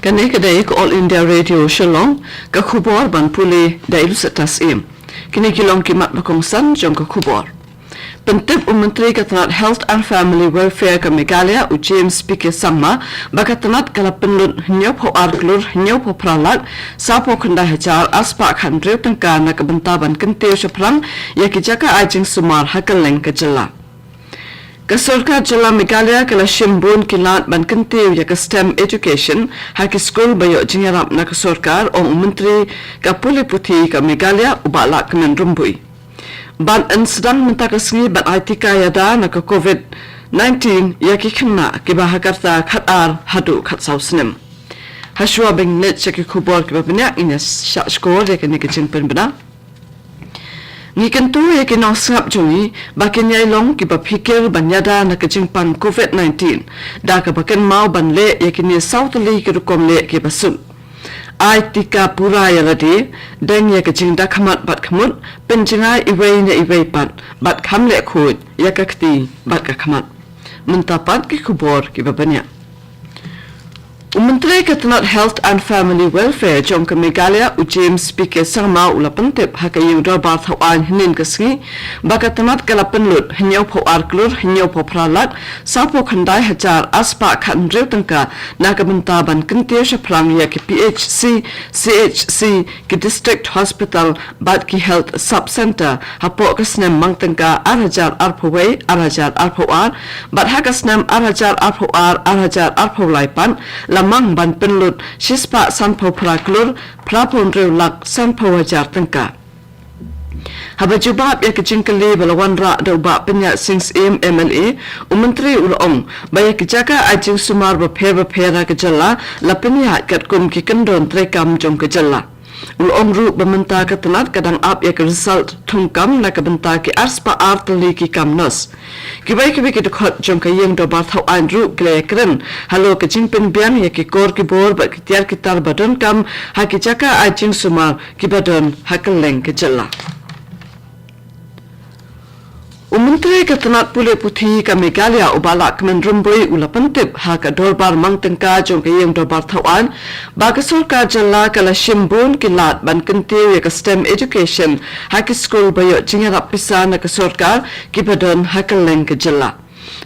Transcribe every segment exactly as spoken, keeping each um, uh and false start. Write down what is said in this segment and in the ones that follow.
Kane ka dei ka All India Radio Shillong, ka khubor ban pule da i Lucetta Syiem. Kine ki long ki mat ba kongsan jong ka khubor. Pyntip u Myntri ka tnat Health and Family Welfare ka Meghalaya, u James P K Sangma, ba ka tnat ka la pynlut hynñiewphew ar klur hynñiewphew phra lak sawphew khyndai hajar arspah khathynriew tyngka na ka bynta ban kyntiew shaphrang ïa ki jaka ai jingsumar ha kylleng ka jylla. Ka sorkar jylla Meghalaya ka la shim bun ki lad ban kyntiew ïa ka STEM education ha ki skul ba ïoh jingïarap na ka sorkar, ong u Myntri ka pule puthi ka Meghalaya, u Bah Lahkmen Rymbui. Ban yn sdang mynta ka sngi ban ai tika ïada na ka covid nineteen ïa ki khynnah kiba ha ka rta khatar haduh khatsaw snem. Hashwa ban leit sha ki khubor kiba bniah, ngin ïa shah shkor ïa kane ka jingpynbna. Ngi kyntu ïa ki nongsngap jong ngi ba kin ïai long kiba phikir ban ïada na ka jingpang covid nineteen, da kaba kynmaw ban leh ïa kine saw tylli ki rukom leh kiba suk. Ai tika pura ïa lade, deng ïa ka jingdakhmat bad khmut, pynjngai iwei na iwei pat, bad kham leh khuid ïa ka kti bad ka khmat. Mynta pat ki khubor kiba bniah. U Myntri ka tnat Health and Family Welfare jong ka Meghalaya, u James P K Sangma, u la pyntip ha ka ïing dorbar thaw aiñ hynnin ka sngi ba ka tnat ka la pynlut hynñiewphew ar klur hynñiewphew phra lak sawphew khyndai hajar arspah khathynriew tyngka na ka bynta ban kyntiew shaphrang ïa ki P H C, C H C, ki District Hospital bad ki Health Sub Centre hapoh ka snem mang tyngka ar hajar arphew wei, ar hajar arphew ar, bad ha ka snem ar hajar arphew ar, ar hajar arphew lai pat la mang ban pynlut shispah sanphew phra klur phraphew hynriew lak sanphew hajar tyngka. Haba jubab ïa ka jingkylli ba la wanrah da u Bah Pynïaid Sing Syiem, M L A, u Myntri u la ong ba ïa ki jaka ai jingsumar bapher bapher ha ka jylla la pynïaid katkum ki kyndon treikam jong ka jylla. U la ong ruh ba mynta ka tnat ka dang ap ïa ka result thungkam na ka bynta ki arspah ar tylli ki kam nurse. Kiwei kiwei ki dkhot jong ka ïing dorbar thaw aiñ ruh ki la ïakren halor ka jingpynbiang ïa ki kor ki bor bad ki tiar ki tar ba donkam ha ki jaka ai jingsumar kiba don ha kylleng ka jylla. U Myntri ka tnat pule puthi ka Meghalaya, u Bah Lahkmen Rymbui, u la pyntip ha ka dorbar mang tyngka jong ka ïing dorbar thaw aiñ ba ka sorkar jylla ka la shim bun ki lad ban kyntiew ïa ka STEM education ha ki skul ba ïoh jingïarap pisa na ka sorkar kiba don ha kylleng ka jylla.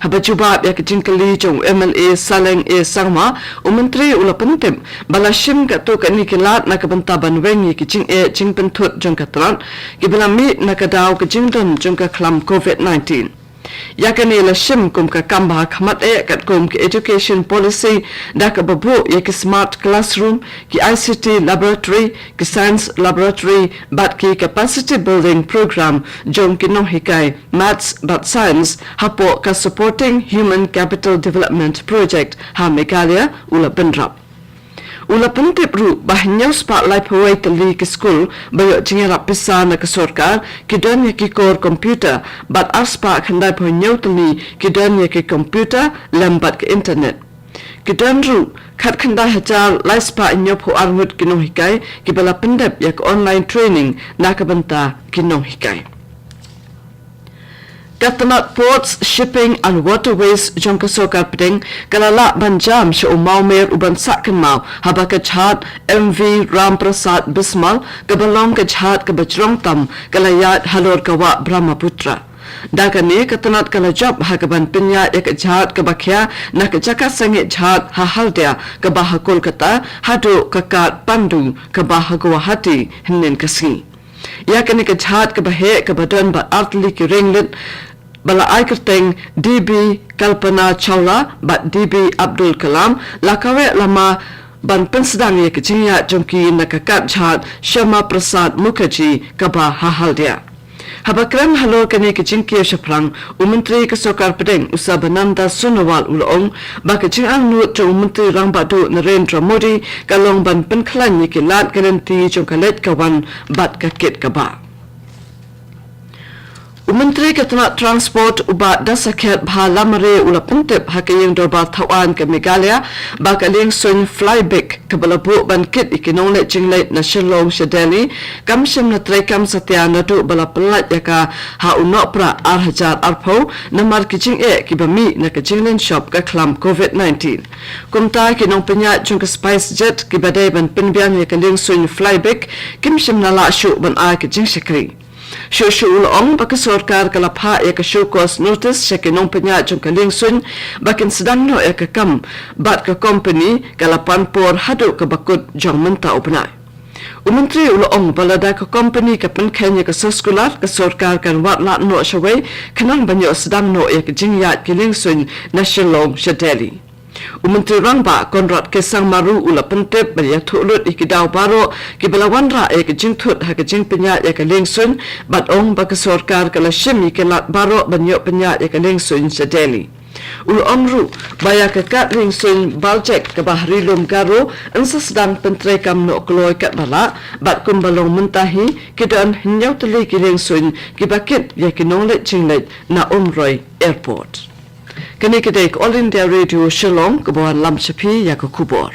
Haba jubab ïa ka jingkylli jong u M L A Saleng A Sangma, u Myntri u la pyntip ba la shim katto katne ki lad na ka bynta ban weng ïa ki jingeh jingpynthut jong ka tnat kiba la mih na ka daw ka jingdon jong ka khlam covid nineteen. Ïa kane la shim kum ka kam ba ha khmat eh katkum ka education policy, da kaba buh ïa ki smart classroom, ki I C T laboratory, ki science laboratory bad ki capacity building program jong ki nonghikai maths bad science hapoh ka Supporting Human Capital Development Project ha Meghalaya, u la bynrap. U la pyntip ruh ba hynñiew spah laiphew wei tylli ki skul ba ïoh jingïarap pisa na ka sorkar ki don ïa ki kor computer, bad arspah khyndaiphew hynñiew tylli ki don ïa ki computer lem bad ka internet. Ki don ruh khatkhyndai hajar laispah hynñiewphew ar ngut ki nonghikai kiba la pyndep ïa ka online training na ka bynta ki nonghikai. Ka tnat Ports, Shipping and Waterways jong ka sorkar pdeng ka la lah ban jam sha u mawmer u ban sah kynmaw haba ka jhad M V Ram Prasad Bismal, kaba long ka jhad kaba jrong tam, ka la ïaid halor ka wah Brahmaputra. Da kane ka tnat ka la jop ha kaban pynïaid ïa ka jhad kaba khia na ka jaka sangeh jhad ha Haldia kaba ha Kolkata haduh ka kad Pandu kaba ha Guwahati hynnin ka sngi. Ïa kane ka jhad kaba heh kaba don bad artylli ki ringlit ba la ai kyrteng D B Kalpana Chawla bad D B Abdul Kalam la kaweh lama ban pynsdang ïa ka jingïaid jong ki na ka kad jhad Shyama Prasad Mukherjee kaba ha Haldia. Haba kren halor kane ka jingkiew shaphrang, u Myntri ka sorkar pdeng u Sarbananda Sonowal u la ong ba ka jingangnud jong u Myntri Rangbah Duh Narendra Modi ka long ban pynkhlaiñ ïa ki lad ka lynti jong ka leit ka wan bad ka kit ka bah. U Myntri ka tnat Transport u Bah Dasakhiat Bhalamare u la pyntip ha ka ïing dorbar thawaiñ ka Meghalaya ba ka liengsuiñ Flybic kaba la buh ban kit ïa ki nongleit jingleit na Shillong sha Delhi kam shym la treikam satia naduh ba la pyllait ïa ka ha u Nohprah ar hajar arphew namar ki jingeh kiba mih na ka jinglynshop ka khlam covid nineteen. Kumta ki nongpynïaid jong ka SpiceJet kiba dei ban pynbiang ïa ka liengsuiñ Flybic kim shym la lah shuh ban ai ka jingshakri. Shuh shuh u la ong ba ka sorkar ka la phah ïa ka show cause notice sha ki nongpynïaid jong ka liengsuiñ ba kin sdang noh ïa ka kam bad ka kompani ka la pan por haduh kaba kut jong mynta u bnai. U Myntri u la ong ba lada ka kompani ka pynkheiñ ïa ka soskular, ka sorkar kan wad lad noh shawei khnang ban ïoh sdang noh ïa ka jingïaid ki liengsuiñ na Shillong sha Delhi. U Myntri Rangbah Conrad K Sangma ruh u la pyntip ban ïathuh lut ïa ki daw baroh kiba la wanrah ïa ka jingthut ha ka jingpynïaid ïa ka liengsuiñ bad ong ba ka sorkar ka la shim ïa ki lad baroh ban ïoh pynïaid ïa ka liengsuiñ sha Delhi. U la ong ruh ba ïa ka kad liengsuiñ Baljek kaba ha Ri Lum Garo yn sa sdang pyntreikam noh kloi katba lah bad kumba long mynta hi ki don hynñiew tylli ki liengsuiñ kiba kit ïa ki nongleit jingleit na Umroi Airport. Kane ka dei ka All India Radio Shillong kaba wanlam sha phi ïa ka khubor.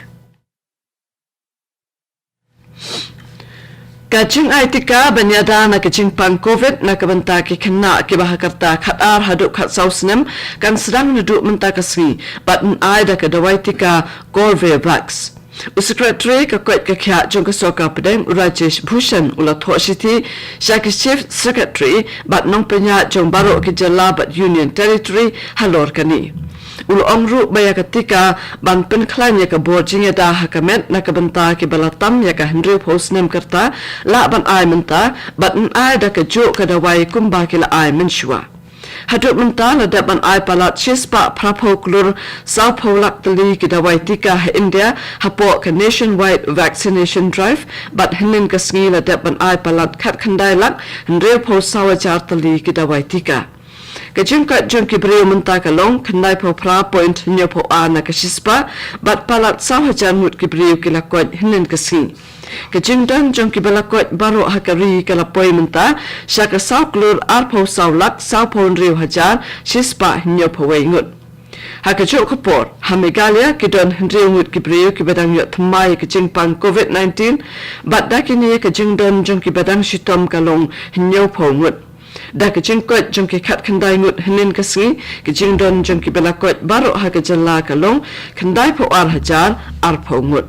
Ka jingai tika ban ïada na ka jingpang covid na ka bynta ki khynnah kiba ha ka rta khatar haduh khatsaw snem kan sdang naduh mynta ka sngi bad yn ai da ka dawai tika Corbevax. U Secretary ka koit ka khiah jong ka sorkar pdeng u Rajesh Bhushan u la thoh shithi sha ki Chief Secretary bad nongpynïaid jong baroh ki jylla bad Union Territory halor kane. U la ong ruh ba ïa ka tika ban pynkhlaiñ ïa ka bor jingïada ha ka met na ka bynta kiba la tam ïa ka hynriewphew snem ka rta lah ban ai mynta bad yn ai da kajuh ka dawai kumba ki la ai mynshuwa. Haduh mynta la dep ban ai palat shispah phraphew klur sawphew lak tylli ki dawai tika ha India hapoh ka Nationwide Vaccination Drive bad hynnin ka sngi la dep ban ai palat khatkhyndai lak hynriewphew saw hajar tylli ki dawai tika. Ka jingkoit jong ki briew mynta ka long khyndaiphew phra point hynñiewphew ar na ka shispah bad palat saw hajar ngut ki briew ki la koit hynnin ka sngi. Ka jingdon jong kiba la koit baroh ha ka ri ka la poi mynta sha ka saw klur arphew saw lak sawphew hynriew hajar shispah hynñiewphew wei ngut. Ha kajuh ka por ha Meghalaya ki don hynriew ngut ki briew kiba dang ïoh thymmai ïa ka jingpang covid nineteen bad da kine ka jingdon jong kiba dang shitom ka long hynñiewphew ngut. Da ka jingkoit jong ki khatkhyndai ngut hynnin ka sngi, ka jingdon jong kiba la koit baroh ha ka jylla ka long khyndaiphew ar hajar arphew ngut.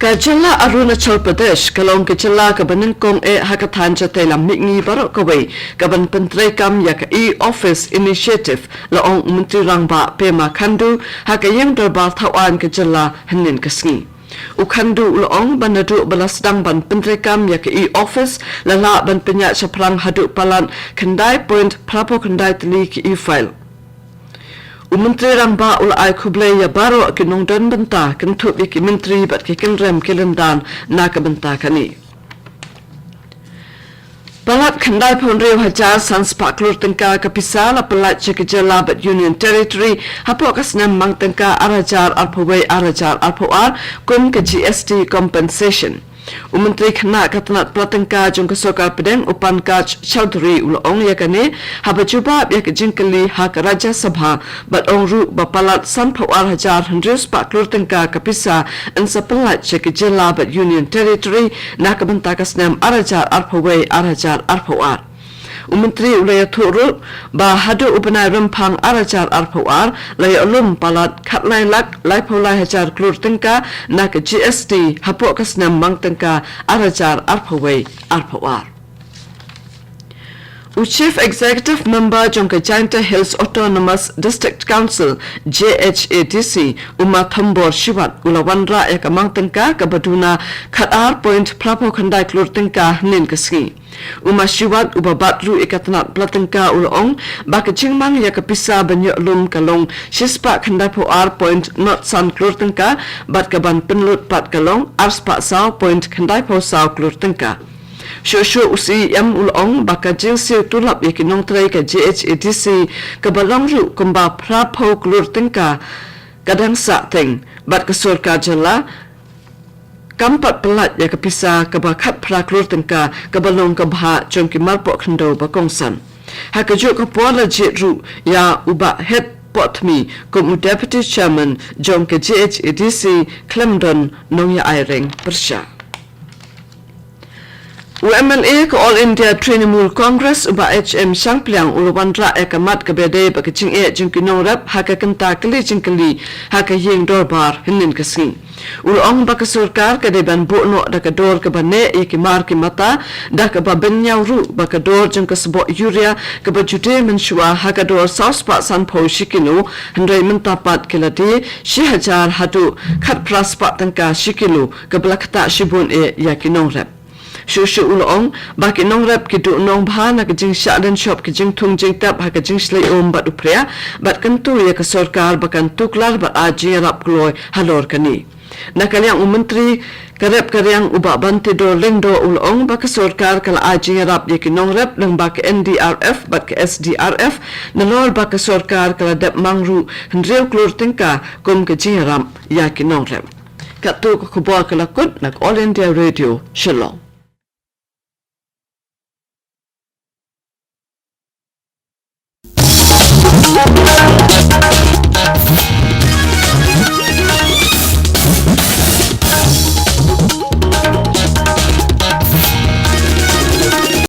Ka jylla Arunachal Pradesh ka long ka jylla kaba nyngkong eh ha ka thaiñ jatei lam mihngi baroh kawei kaban pyntreikam ïa ka e-Office Initiative, la ong u Myntri Rangbah Pema Khandu ha ka ïing dorbar thawaiñ ka jylla hynnin ka sngi. U Khandu u la ong ba naduh ba la sdang ban pyntreikam ïa ka e-Office la lah ban pynïaid shaphrang haduh palat khyndai point phraphew khyndai tylli ki e-file. U Myntri Rangbah u la ai khublei ïa baroh ki nongdon bynta, kynthup ïa ki myntri bad ki kynrem ki lyndan na ka bynta kane. Palat khyndaiphew hynriew hajar san spah klur tyngka ka pisa la pyllait sha ki jylla bad Union Territory hapoh ka snem mang tyngka ar hajar arphew wei ar hajar arphew ar kum ka G S T compensation. U Myntri Khynnah ka tnat pla tyngka jong ka sorkar pdeng u Pankaj Chaudhary u la ong ïa kane haba jubab ïa ka jingkylli ha ka Rajya Sabha bad ong ruh ba palat sanphew ar hajar hynriew spah klur tyngka ka pisa yn sa pyllait sha ki jylla bad Union Territory na ka bynta ka snem ar hajar arphew wei ar hajar arphew ar. U Myntri u la ïathuh ruh ba haduh u bnai Rymphang ar hajar arphew ar la ïoh lum palat khatlai lak laiphew lai hajar klur tyngka na ka G S T hapoh ka snem mang tyngka ar hajar arphew wei arphew ar. U Chief Executive Member jong ka Jaintia Hills Autonomous District Council, J H A D C, u Ma Thombor Shiwat, u la wanrah ïa ka mang tyngka kaba duna khatar point phraphew khyndai klur tyngka hynnin ka sngi. U Ma Shiwat uba bat ruh ïa ka tnat pla tyngka u la ong ba ka jingmang ïa ka pisa ban ïoh lum ka long shispah khyndaiphew ar point nod san klur tyngka bad kaban pynlut pat ka long arspah saw point khyndaiphew saw klur tyngka. Shuh shuh u C E M u la ong ba ka jingsiew tulop ïa ki nongtrei ka J H A D C kaba long ruh kumba phraphew klur tyngka ka dang sah teng bad ka sorkar jylla kam pat pyllait ïa ka pisa kaba khatphra klur tyngka kaba long ka bhah jong ki marpoh khyndew ba kongsan. Ha kajuh ka por la jied ruh ïa u Bah Het Pohthmi kum u Deputy Chairman jong ka J H A D C khlem don nongïaireng pyrshah. U M L A ka All India Trinamool Congress u Bah H M Shangpliang u la wanrah ïa ka mat kaba dei bad ka jingeh jong ki nongrep ha ka kynta kylli jingkylli ha ka ïing dorbar hynnin ka sngi. U la ong ba ka sorkar ka dei ban buh noh da ka dor kaba neh ïa ki mar ki mata, da kaba bynñiaw ruh ba ka dor jong ka sboh urea kaba ju die mynshuwa ha ka dor saw spah sanphew shi kilo, hynrei mynta pat ki la die shi hajar haduh khatphra spah tyngka shi kilo, kaba la ktah shibun eh ïa ki nongrep. Shuh shuh u la ong ba ki nongrep ki duh nongbha na ka jingshah lynshop ki jingthung jingtep ha ka jingshlei um bad u phria, bad kyntu ïa ka sorkar ba kan tuklar bad ai jingïarap kloi halor kane. Na ka liang u Myntri ka rep ka riang u Bah Banteidor Lyngdoh u la ong ba ka sorkar ka la ai jingïarap ïa ki nongrep lyngba ka N D R F bad ka S D R F, nalor ba ka sorkar ka la dep mang ruh hynriew klur tyngka kum ka jingïarap ïa ki nongrep. Katto ka khubor ka la kut na ka All India Radio Shillong.